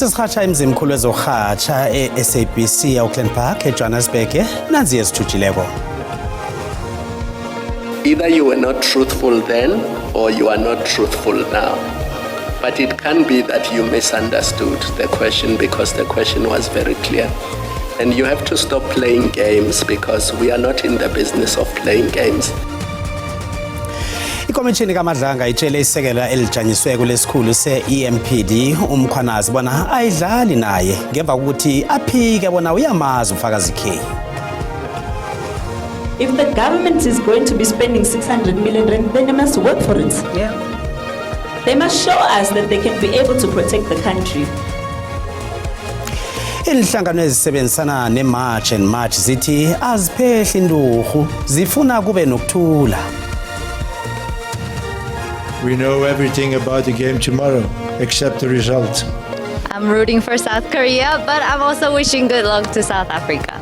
Sesirhatsha emzimkhulu wezokurhatsha e-SABC e-Auckland Park eJohannesburg, nanzi ezithutshileko. Either you were not truthful then or you are not truthful now. But it can be that you misunderstood the question because the question was very clear. And you have to stop playing games because we are not in the business of playing games. Ikomishini kaMadlanga itshele isekela elijanyisweko lesikhulu se-EMPD uMkhwanazi bona ayidlali naye ngemva kokuthi aphike bona uyamazi ufakazi K. If the government is going to be spending 600 million rand, then they must work for it. They must show us that they can be able to protect the country. Inhlangano ezisebenzisana ne-March and March zithi aziphehli inturhu, zifuna kube nokuthula. We know everything about the game tomorrow, except the result. I'm rooting for South Korea, but I'm also wishing good luck to South Africa.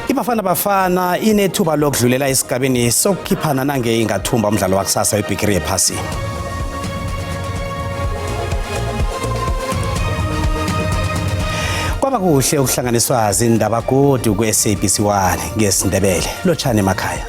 IBafana Bafana inethuba lokudlulela esigabeni sokukhiphana nange ingathumba umdlalo wakusasa webhigiri yephasi. Kwaba kuhle ukuhlanganiswa zindaba godu kwe-SABC 1 ngesiNdebele. Lotshani emakhaya.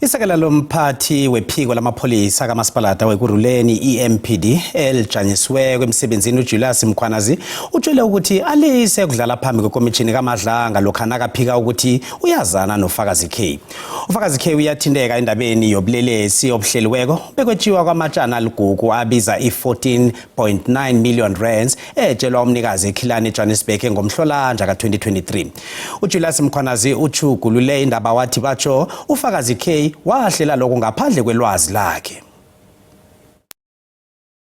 Isekela lomphathi wephiko lamapholisa kamasipalata weKurhuleni EMPD elijanyisiweko emsebenzini uJulius Mkhwanazi utshele ukuthi alise kudlala phambi kwekomishini kaMadlanga lokha nakaphika ukuthi uyazana nofakazi K. Ufakazi K uyathinteka endabeni yobulelesi obuhleliweko bekwetshiwa kwamatshana aligugu abiza i-14.9 million rands etshelwa umnikazi eKhilani eJohannesburg ngomhlolanja ka-2023. UJulius Mkhwanazi uchugulule indaba wathi batsho ufakazi K wahlela lokhu ngaphandle kwelwazi lakhe.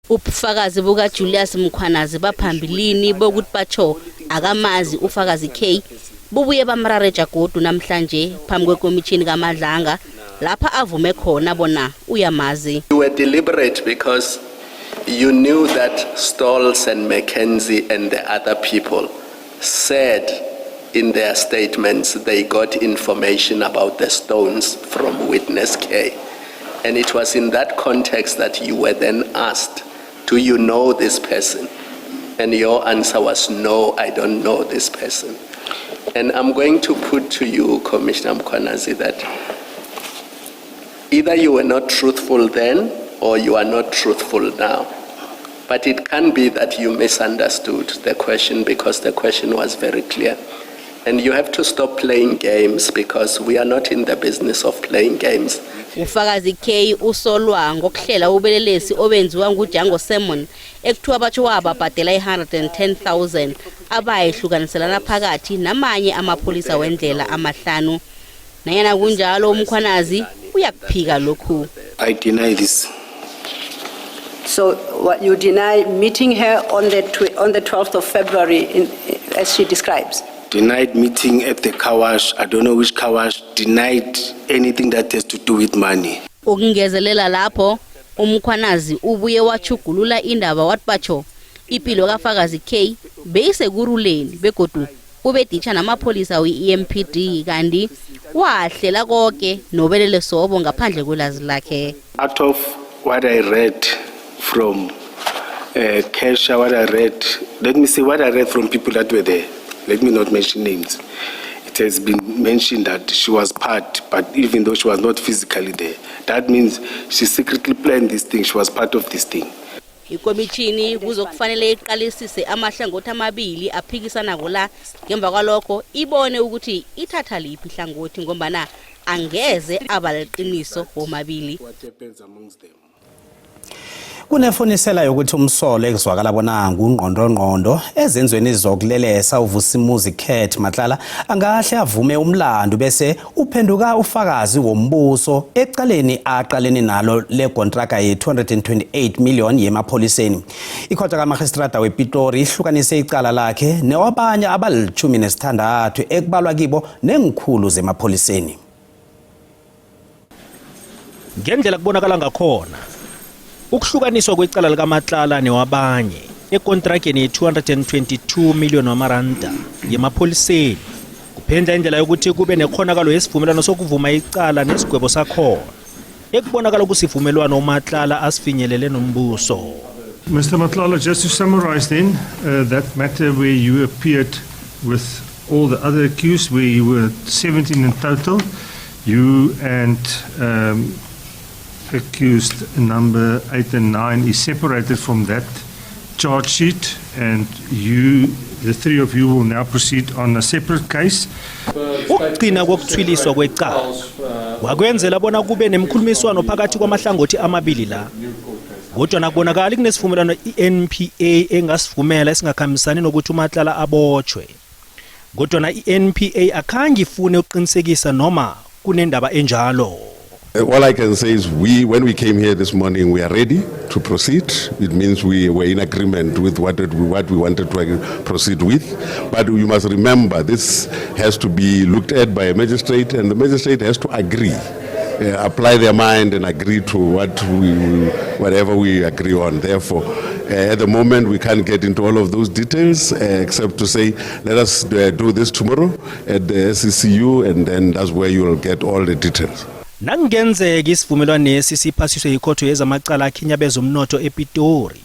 Ubufakazi bukaJulius Mkhwanazi baphambilini bokuthi batsho akamazi ufakazi K bubuye bamrareja godu namhlanje phambi kwekomitjhini kaMadlanga lapha avume khona bona uyamazi. You were deliberate because you knew that Stolz and McKenzie and the other people said in their statements they got information about the stones from witness K. And it was in that context that you were then asked, do you know this person? And your answer was, no, I don't know this person. And I'm going to put to you, Commissioner Mkhwanazi, that either you were not truthful then or you are not truthful now. But it can be that you misunderstood the question because the question was very clear. And you have to stop playing games because we are not in the business of playing games. Ufakazi K usolwa ngokuhlela ubelelesi obenziwa nguJango Simon ekuthiwa batsho wababhadela i-110,000 abayihlukaniselana phakathi namanye amapholisa wendlela amahlanu. Nanyana kunjalo uMkhwanazi uyakuphika lokhu. I deny this. So what, you deny meeting her on the 12th of February as she describes? Denied meeting at the car wash. I don't know which car wash. Denied anything that has to do with money. Ukungezelela lapho uMkhwanazi ubuye wachugulula indaba wathi batsho ipilo kafakazi K beyiseKurhuleni begodu ubeditsha namapholisa we-EMPD kanti wahlela konke nobelele sobo ngaphandle kwelazi lakhe. Out of what I read from Kesha, what I read, let me say what I read from people that were there. Let me not mention names. It has been mentioned that she was part, but even though she was not physically there, that means she secretly planned this thing. She was part of this thing. Ikomishini kuzokufanele iqalisise amahlangothi amabili aphikisanako la, ngemva kwalokho ibone ukuthi ithatha liphi ihlangothi ngombana angeze abaliqiniso womabili. What happens amongst them? Kunefunisela yokuthi umsolo ekuzwakala bona ngungqondongqondo ezenzweni zokulelesa uVusimuzi Cat Matlala angahle avume umlando bese uphenduka ufakazi wombuso ecaleni aqalene nalo lekontraka ye-228 million yemapholiseni. Ikhotha kaMagistrata wePitori ihlukanise icala lakhe newabanye abali-16 ekubalwa kibo nengikhulu zemapholiseni. Ngendlela kubonakala ngakhona, ukuhlukaniswa kwecala likaMatlala newabanye ekontrageni ye-222 million wamaranda yemapholiseni kuphendla indlela yokuthi kube nekhonakalo yesivumelwano sokuvuma icala nesigwebo sakhona ekubonakala kusivumelwano uMatlala asifinyelele nombuso. Mr. Matlala, just to summarize then, that matter where you appeared with all the other accused, where you were 17 in total, you and accused number 8 and 9 is separated from that charge sheet, and you, the three of you, will now proceed on a separate case. Ukugcina kokuthwiliswa kwecala wakwenzela bona kube nemkhulumiswano phakathi kwamahlangothi amabili la. Kodwa nakubonakali kunesivumelwano i-NPA engasivumela esingakhambisani nokuthi uMatlala abotshwe. Kodwa na i-NPA akhange ifune ukuqinisekisa noma kunendaba enjalo. All I can say is when we came here this morning, we are ready to proceed. It means we were in agreement with what we wanted to proceed with. But you must remember, this has to be looked at by a magistrate, and the magistrate has to agree, apply their mind and agree to whatever we agree on. Therefore, at the moment, we can't get into all of those details, except to say, let us do this tomorrow at the SCCU, and then that's where you will get all the details. Nakungenzeka isivumelwanesi siphasiswe yikhotho yezamacala akhinyabeza umnotho ePitori,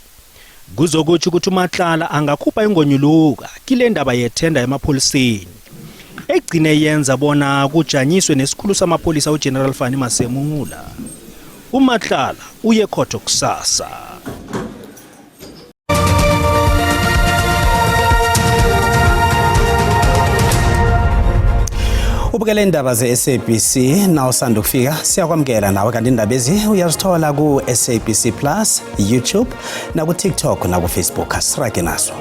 kuzokutsho ukuthi uMatlala angakhupha ingonyuluka kile ndaba yethenda emapholiseni egcine yenza bona kujanyiswe nesikhulu samapholisa uGeneral Fannie Masemola. UMatlala uye khotho kusasa. Ubukele indaba ze-SABC nawusanda ukufika, siyakwamukela nawe. Kanti indaba ezi uyazithola ku-SABC Plus, YouTube, naku-TikTok, naku-Facebook. Asirage naso.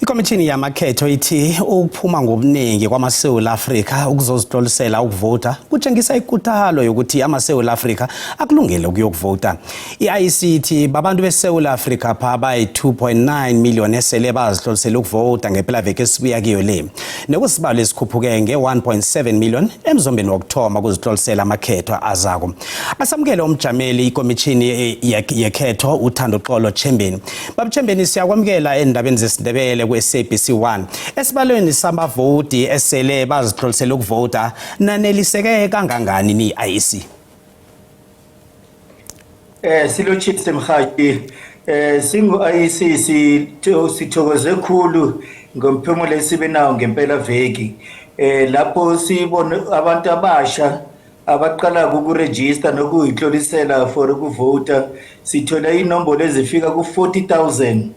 Ikomishini yamakhetho ithi ukuphuma ngobuningi kwamaSewula Afrika ukuzozihlolisela ukuvota kutshengisa ikuthalo yokuthi amaSewula Afrika akulungele ukuyokuvota. I-IEC ithi babantu beSewula Afrika pha bayi-2.9 million esele bazihlolisele ukuvota ngepelaveke esibuya kiyo le. Nekusibalo esikhuphuke nge-1.7 million emzombeni wokuthoma kuzihlolisela amakhetho azako. Asamukele umjameli ikomishini yekhetho uThando Xolo Chembeni. Baba Chembeni, siyakwamukela endabeni zesiNdebele ku-SABC 1. Esibalweni samavoti esele bazihlolisele ukuvota, naneliseke kangangani ni-IEC? Silotshise mhathi. Singu IEC sithokoze khulu ngomphumela esibe nawo ngempela veki. Lapho sibone abantu abasha abaqala ukuregister nokuyihlolisela for ukuvota, sithola inombolo ezifika ku-40,000.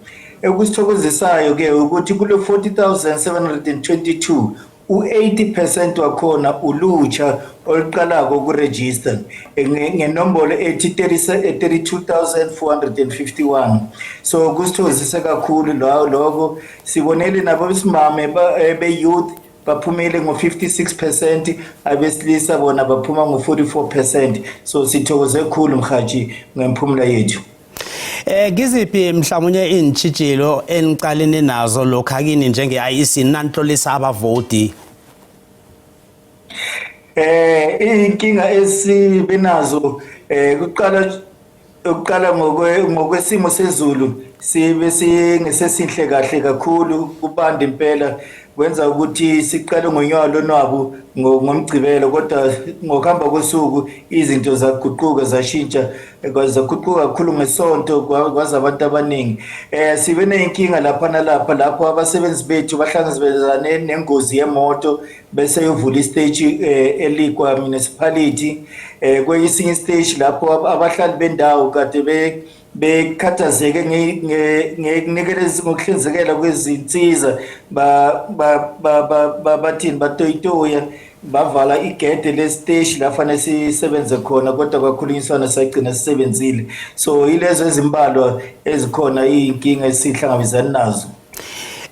Ekusithokozisayo ke ukuthi kulo 40,722, u-80% wakhona ulutsha oluqalako ukuregister ngenombolo ethi 32,451. So kusithokozise kakhulu lokho. Sibonele nabo besimame be-youth baphumile ngo-56%, abesilisa bona baphuma ngo-44%. So sithokoze khulu mhathi ngemphumela yethu. Ngiziphi mhlawumnye iintjhijilo eniqalene nazo lokha kini njenge-IEC nanitlolisa abavoti? Inkinga esibe nazo kuqala ngokwesimo sezulu, sibe singesesihle kahle kakhulu, kubanda impela, kwenza ukuthi siqale ngonyawo lonwabu ngomgcibelo, kodwa ngokuhamba kosuku izinto zaguquka, zashintsha, zaguquka kakhulu ngesonto, kwaza abantu abaningi. Sibe neyinkinga lapha nalapha, lapho abasebenzi bethu bahlangabezane nengozi yemoto bese yovula isiteshi eLekwa Municipality. Kwesinye isiteshi lapho abahlali bendawo kade bekhathazeke ngekunikeleza ngokuhlinzekela kwezinsiza, bathini, batoyitoya, bavala igede lesiteshi la fanele sisebenze khona, kodwa kwakhulunyiswana sagcina sisebenzile. So ilezo ezimbalwa ezikhona iy'nkinga esihlangabezana nazo.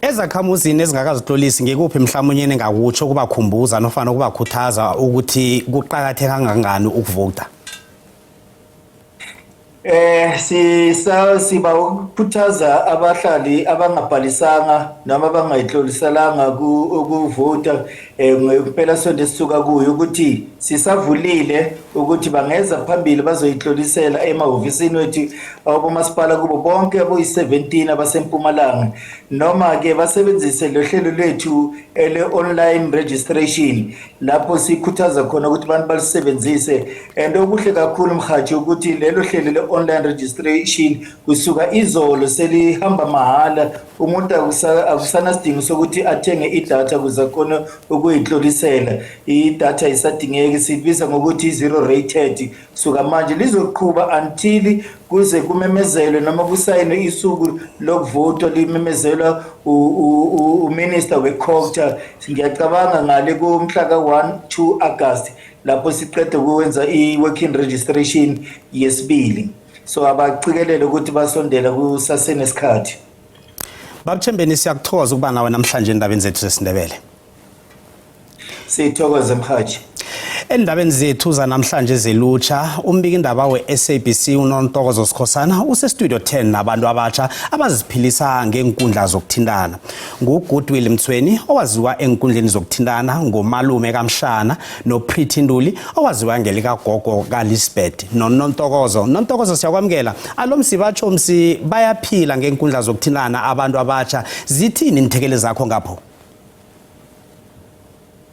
Ezakhamuzini ezingakazitlolisi, ngikuphi mhlawumnye engingakutsho ukubakhumbuza nofana ukubakhuthaza ukuthi kuqakatheke kangangani ukuvota? Sisa siba ukukhuthaza abahlali abangabhalisanga noma abangayihloliselanga ukuvota ngempela sonto esisuka kuyo ukuthi sisavulile ukuthi bangeza phambili bazoyihlolisela emahhovisini wethu abomasipala kubo bonke abayi-17 abasempumalanga, noma ke basebenzise lo hlelo lwethu ele-online registration lapho sikhuthaza khona ukuthi abantu balisebenzise. And okuhle kakhulu, mhathi, ukuthi lelo hlelo le-online registration kusuka izolo selihamba mahhala. Umuntu akusanasidingo sokuthi athenge idatha ukuze akhone ukuyihlolisela. Idatha isadingeki, sibiza ngokuthi i-zero rated. Suka manje lizoqhuba until kuze kumemezelwe noma kusayinwe isuku lokuvotwa, limemezelwa uminister we-COGTA, ngiyacabanga ngale kumhla ka-1 2 August, lapho siqede ukwenza i-working registration yesibili. So abaqikelele ukuthi basondela kusasenesikhathi. Babuthembeni, siyakuthokoza ukuba nawe namhlanje endabeni zethu zesiNdebele. Sithokoze, mhathi. Endabeni zethu zanamhlanje zelutsha, umbikindaba we-SABC uNontokozo Sikhosana usestudio 10 nabantu abatsha abaziphilisa ngeenkundla zokuthintana. NguGoodwill Mtsweni, owaziwa enkundleni zokuthintana ngomalume kaMshana, noPretty Ntuli, owaziwa ngelikagogo kaLisbeth, noNontokozo. Nontokozo, siyakwamukela. Alomsi, batsho msi bayaphila ngeenkundla zokuthintana abantu abatsha. Zithini inthekeli zakho ngapho?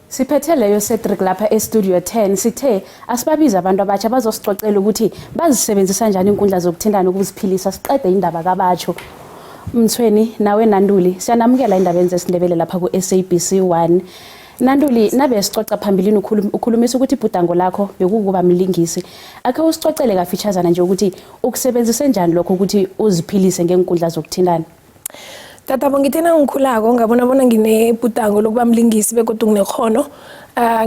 Siphethe leyo, Cedric, lapha e-Studio 10. Sithe asibabize abantu abatsha bazosicocela ukuthi bazisebenzisa njani inkundla zokuthintana ukuziphilisa, siqede indaba kabatsho. Mthweni nawe Nanduli, siyanamukela endabeni zesiNdebele lapha ku-SABC 1. Nanduli, nabe sicoca phambilini ukhulumisa ukuthi ibhudango lakho bekukuba mlingisi. Akhe usicocele kafitshazana nje ukuthi ukusebenzise njani lokho ukuthi uziphilise ngeenkundla zokuthintana. Tatabo, ngithe nangikhulako ngabona bona nginebhudango lokuba mlingisi begodwa nginekghono.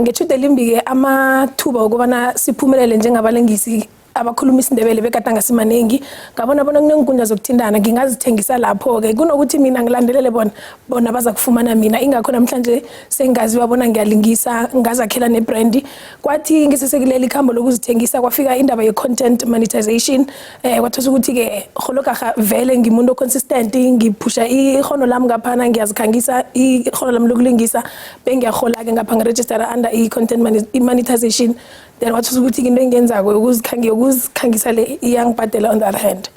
Ngetjhudu elimbi-ke, amathuba wokubana siphumelele njengabalingisi abakhuluma isiNdebele bekade angasimanengi. Ngabona bona kuneenkundla zokuthintana, ngingazithengisa lapho-ke kunokuthi mina ngilandelele bona, bona baza kufumana mina. Ingakho namhlanje sengaziwa bona ngiyalingisa, ngazakhela nebrand. Kwathi ngisesekuleli ikhambo lokuzithengisa, kwafika indaba ye-content monetization. Kwathosa ukuthi-ke rholokarha vele ngimuntu o-consistent, ngiphusha ikghono lami ngaphana, ngiyazikhangisa ikghono lami lokulingisa, bengiyahola-ke ngapha, ngirejistara under i-content monetization. Then wathosa ukuthi into engiyenzako yokuzikhangisa le iyangibhadela on the other hand.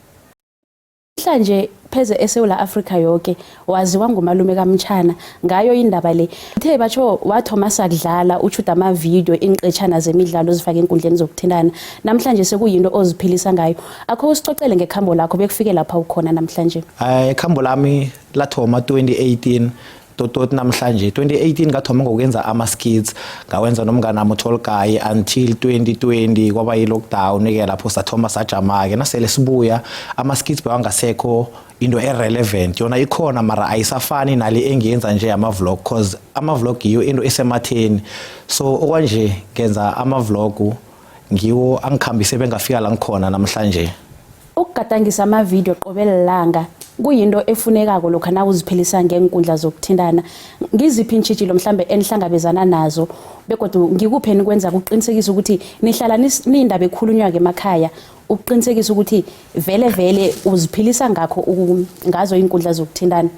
Namhlanje pheze eSouth Africa yonke waziwa ngumalume kaMtshana ngayo indaba le. Uthe batsho wathoma sakudlala ushuta amavidiyo, iinqetshana zemidlalo ozifake enkundleni zokuthintana. Namhlanje sekuyinto oziphilisa ngayo. Akho usicocele ngekhambo lakho bekufike lapha ukhona namhlanje. Ikhambo lami lathoma 2018 tototi namhlanje. 2018 ngathoma ngokwenza ama-skits, ngawenza nomngane wami uTolguy until 2020 kwaba yi-lockdown ke, lapho sathoma sajama-ke. Nasele sibuya, ama-skits bewangasekho into e-relevant. Yona ikhona mara ayisafani nale engiyenza nje ama-vlog, cause ama-vlog yiyo into esematheni. So okwanje ngenza ama-vlog, ngiwo angikhambise bengafika la ngikhona namhlanje. Ukugadangisa amavidiyo qobe lilanga kuyinto efunekako lokha nawuziphilisa ngeenkundla zokuthintana. Ngiziphi iintjhijilo mhlambe enihlangabezana nazo, begodu ngikuphi enikwenza kuqinisekisa ukuthi nihlala niyindaba ekhulunywako emakhaya, ukuqinisekisa ukuthi vele vele uziphilisa ngakho ngazo iinkundla zokuthintana?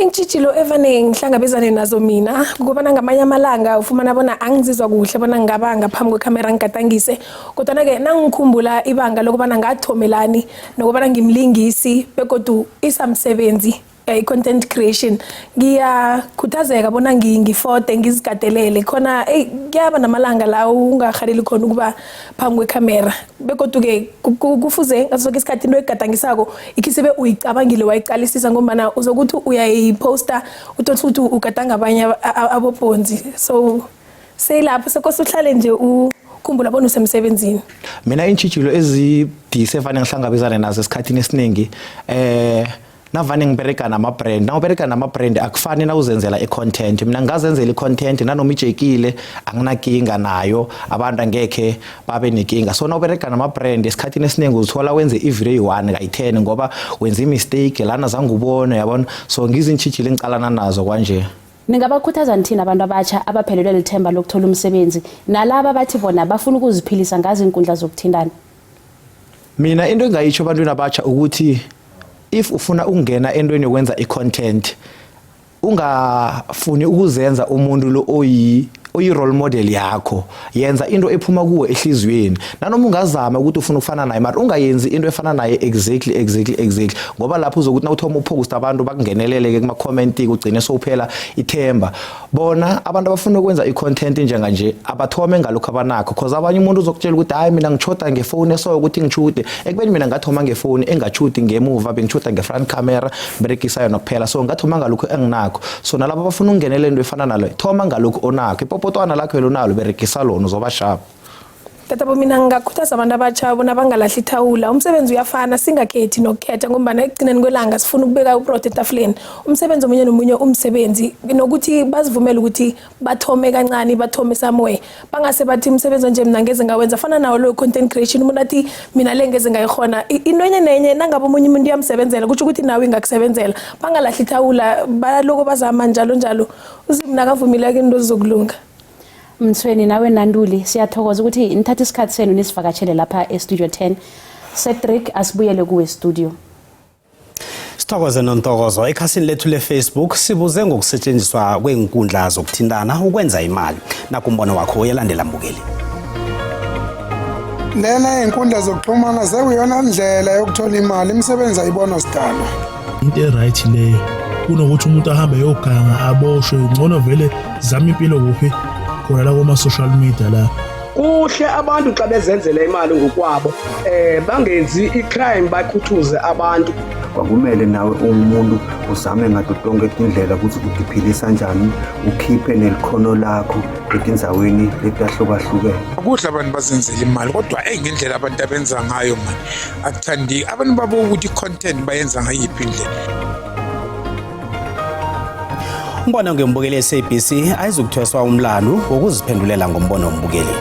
Iintjhijilo evane ngihlangabezane nazo mina kukobana ngamanye amalanga ufumana bona angizizwa kuhle bona ngingaba ngaphambi kwekhamera ngigadangise, kodwana-ke nangikhumbula ibanga lokubana ngathomelani nokubana ngimlingisi begodu isamsebenzi i-content creation, ngiyakhuthazeka bona ngifote ngizigadelele khona. Eyi, kuyaba namalanga la ungarhaleli khona ukuba phambi kwekhamera, begodu-ke kufuze ngaso soke isikhathi into egadangisako ikhisibe uyicabangile, wayiqalisisa, ngombana uzokuthi uyayiphosta uthole ukuthi ugadanga abanye abobhonzi. So seyilapho sekose uhlale nje ukhumbula bona usemsebenzini. Mina iintjhijilo ezibudisi evane ngihlangabezane nazo esikhathini esiningi, navane ngiberega nama-brand. Nawuberega nama-brand akufani nawuzenzela i-content. Mina ngingazenzela i-content nanoma ijekile, anginakinga nayo, abantu angekhe babe nekinga. So nawuberega nama-brand esikhathini esiningi uzithola wenze i-video eyi-one kayi-10 ngoba wenze i-mistake lana zange ubone, yabona. So ngiziintjhijilo engicalana nazo kwanje. Ningabakhuthaza nithini abantu abatsha abaphelelwe lithemba lokuthola umsebenzi nalaba bathi bona bafuna ukuziphilisa ngazo iinkundla zokuthintana? Mina into engayitsho ebantwini abatsha ukuthi if ufuna ukungena entweni yokwenza i-content, ungafuni ukuzenza umuntu lo oyi role model yakho. Yenza into ephuma kuwe ehliziyweni, nanoma ungazama ukuthi ufuna ukufana naye, mara ungayenzi into efana naye exactly, ngoba lapho uzokuthi nawuthoma upost, abantu bakungenelele-ke kuma-comment, ugcine sowuphela ithemba. Bona abantu abafuna ukwenza i-content njenganje abathome ngalokhu abanakho, cause abanye umuntu uzokutshela ukuthi, "Hayi, mina ngishoda ngefoni eso ukuthi ngishude," ekubeni mina ngathoma ngefoni engashuti ngemuva, bengishuda nge-front camera, ngiberegisa yona kuphela. So ngathoma ngalokhu enginakho. So nalabo abafuna ukungenela into efana nalo, thoma ngalokhu onakho, ipopotwana lakho elonalo, beregisa lona, uzoba sharp. Tatabo, mina ngingakhuthaza abantu abatsha bona bangalahli ithawula. Umsebenzi uyafana, singakhethi nokukhetha, ngombana ekugcineni kwelanga sifuna ukubeka uburotho etafuleni. Umsebenzi omunye nomunye umsebenzi, nokuthi bazivumele ukuthi bathome kancane, bathome somewhere, bangase bathi umsebenzi onje mina ngeze ngawenza. Fana nawo lo content creation, umuntu athi mina le ngeze ngayikhona. Into enye nenye, nangabe omunye umuntu uyamsebenzela, kusho ukuthi nawe ingakusebenzela. Bangalahli ithawula, baloko bazama njalo njalo. UZimu nakavumileko, into zizokulunga. Mthweni, nawe Nanduli, siyathokoza ukuthi nithathe isikhathi senu nisivakatshele lapha e-Studio 10. Cedric, asibuyele kuwe studio. Sithokoze Nontokozo. Ekhasini lethu le-Facebook sibuze ngokusetshenziswa kwenkundla zokuthintana ukwenza imali. Nakumbono wakho uyalandela, mbukeli. Lena ey'nkundla zokuxhumana sekuyona ndlela yokuthola imali, imisebenzi ayibonwa sidalo. Into e-right leyo, kunokuthi umuntu ahambe eyoganga aboshwe, ngcono vele zama impilo kuphi khona la kuma-social media la. Kuhle abantu xa bezenzela imali ngokwabo, bangenzi i-crime, bakhuthuze abantu. Kwakumele nawe umuntu uzame ngato tonke tindlela ukuthi utiphilisa njani, ukhiphe nelikhono lakho etindzaweni letahlukahlukene. Kuhle abantu bazenzela imali, kodwa eyi, ngendlela abantu abenza ngayo mani akuthandiki. Abantu babuka ukuthi i-content bayenza ngayiphi indlela. Umbono ngembukeli SABC ayizukuthweswa umlandu wokuziphendulela ngombono wombukeli.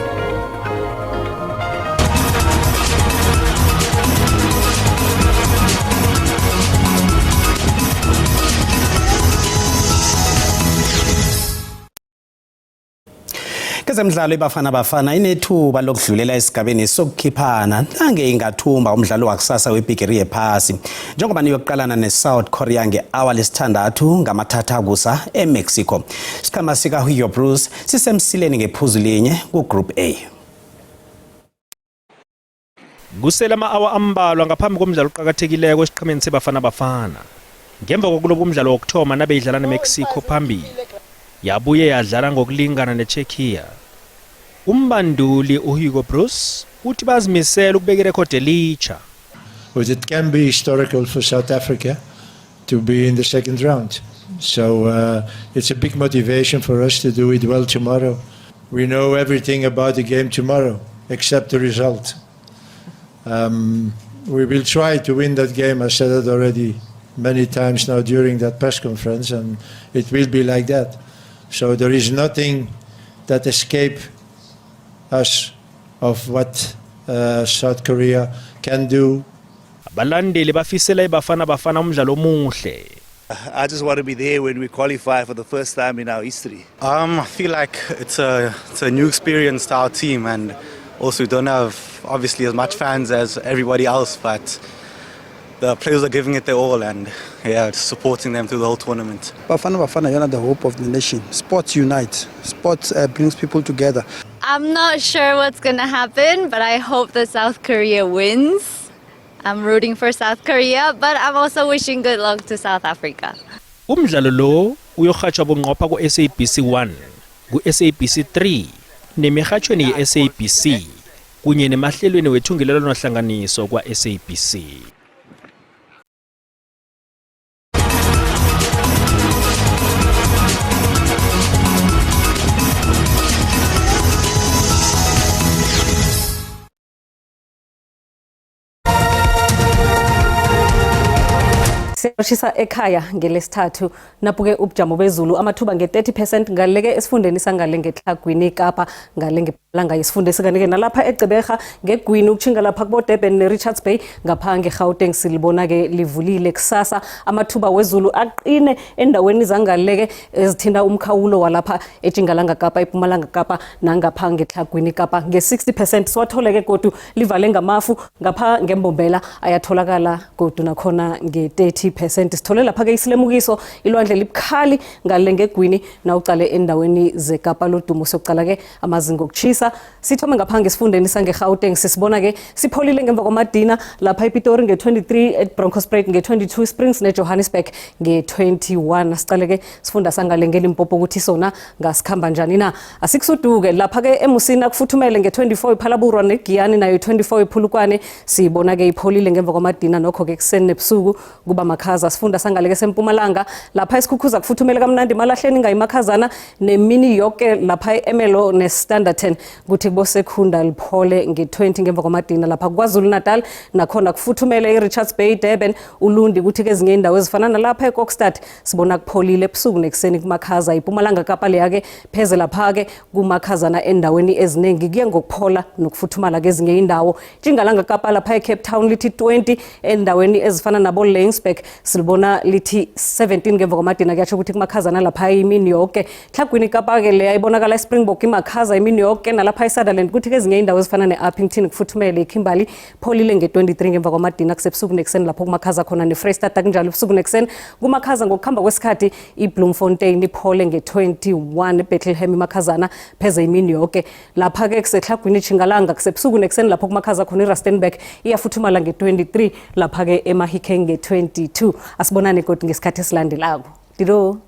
Kezemidlalo, iBafana Bafana inethuba lokudlulela esigabeni sokukhiphana nange ingathumba umdlalo wakusasa webhigiri yephasi, njengoba niyokuqalana ne-South Korea nge-awa lesithandathu ngamathatha kusa eMexico. Isiqhema sikaHugo Broos sisemsileni ngephuzu linye ku-Group A. Kusele ama-awa ambalwa ngaphambi komdlalo oqakathekileko esiqhemeni seBafana Bafana. Ngemva kokuloba umdlalo wokuthoma nabeyidlala neMexico phambili, yabuye yadlala ngokulingana neCzechia. Umbanduli uHugo Broos uthi bazimisela ukubeka irekhodi elitsha. But it can be historical for South Africa to be in the second round. So it's a big motivation for us to do it well tomorrow. We know everything about the game tomorrow, except the result. We will try to win that game. I said it already many times now during that press conference, and it will be like that. So there is nothing that escape us of what South Korea can do. Abalandeli bafisela iBafana Bafana umdlalo omuhle. I just want to be there when we qualify for the first time in our history. I feel like it's a new experience to our team, and also we don't have obviously as much fans as everybody else, but the players are giving it their all, and yeah, just supporting them through the whole tournament. Bafana Bafana, you're the hope of the nation. Sports unite. Sports brings people together. I'm not sure what's gonna happen, but I hope that South Korea wins. I'm rooting for South Korea, but I'm also wishing good luck to South Africa. Umdlalo lo uyorhatjhwa bunqopha ku-SABC 1, ku-SABC 3 nemirhatjhweni ye-SABC kunye nemahlelweni wethungelelwanohlanganiso kwa-SABC. Siyashisa ekhaya ngelesithathu napuke ubujamo bezulu, amathuba nge-30% ngaleke esifundeni sangale ngeTlhagwini Kapa ngale. Langa yesifunda esikanike nalapha eGqeberha ngegwini ukutjhinga lapha kubo-Durban ne-Richards Bay, ngapha nge-Gauteng silibona-ke livulile kusasa. Amathuba wezulu aqine endaweni zangaleke ezithinta umkhawulo walapha eTjingalanga Kapa, ePumalanga Kapa nangapha ngeTlhagwini Kapa nge-60% siwatholeke godu livale ngamafu. Ngapha ngembombela ayatholakala godu nakhona nge-30%. Sithole lapha-ke isilemukiso, ilwandle libukhali ngale ngegwini nawuqale endaweni zeKapa lodumo. Sokuqala-ke amazinga okutjhisa, sithome ngapha ngesifundeni sange-Gauteng, sisibona-ke sipholile ngemva kwamadina lapha ePitori nge-23, eBronkhorstspruit nge-22, Springs neJohannesburg nge-21. Siqale-ke sifunda sangale ngeLimpopo ukuthi sona ngasikhamba njani na. Asikusuduke lapha-ke eMusina kufuthumele nge-24, iPhalaborwa neGiyani nayo 24, iPhulukwane siyibona-ke ipholile ngemva kwamadina, nokho-ke ekuseni nebusuku kuba makhaza. Sifunda sangaleke sempumalanga lapha esikhukhuza kufuthumele kamnandi, Malahleni ngayimakhazana nemini yoke lapha e-Ermelo ne-Standerton, kuthi kubosekhunda liphole nge-20 ngemva kwamadina. Lapha KwaZulu Natal nakhona kufuthumele, i-Richards Bay, Durban, Ulundi, kuthi kezinye indawo ezifana nalapha eKokstad sibona kupholile ebusuku nekuseni kumakhaza. IPumalanga Kapa leya-ke pheze lapha-ke kumakhazana endaweni eziningi, kuye ngokuphola nokufuthumala kezinye indawo. Tjingalanga Kapa lapha eCape Town lithi 20, endaweni ezifana nabo-Laingsburg silibona lithi 17 ngemva kwamadina, kuyasho ukuthi kumakhazana lapha imini yoke. Tlhagwini Kapa-ke leya ibonakala iSpringbok imakhaza imini yoke, nalapha eSutherland, kuthi kezinye indawo ezifana ne-Upington kufuthumele, iKimberley pholile nge-23 ngemva kwamadina, kusebusuku nekuseni lapho kumakhaza khona, neFreyistata kunjalo, ebusuku nekuseni kumakhaza. Ngokuhamba kwesikhathi iBloemfontein iphole nge-21, eBethlehem imakhazana pheze imini yoke. Lapha-ke kusetlhagwini Tjingalanga kusebusuku nekuseni lapho kumakhaza khona, iRustenburg iyafuthumala nge-23, lapha-ke eMahikeng nge-22. Asibonane godu ngesikhathi esilandelako. Dilo.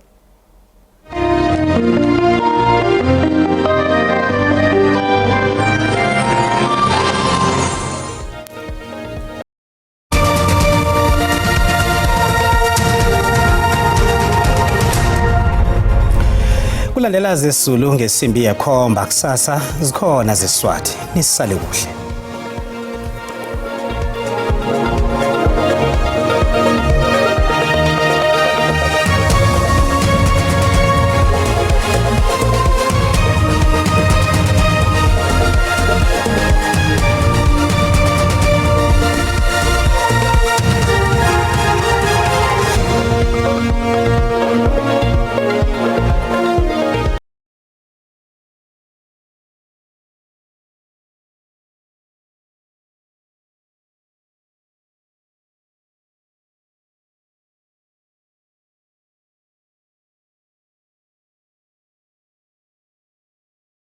Kulandela zesiZulu ngesimbi yekhomba kusasa zikhona zesiswati. Nisale kuhle.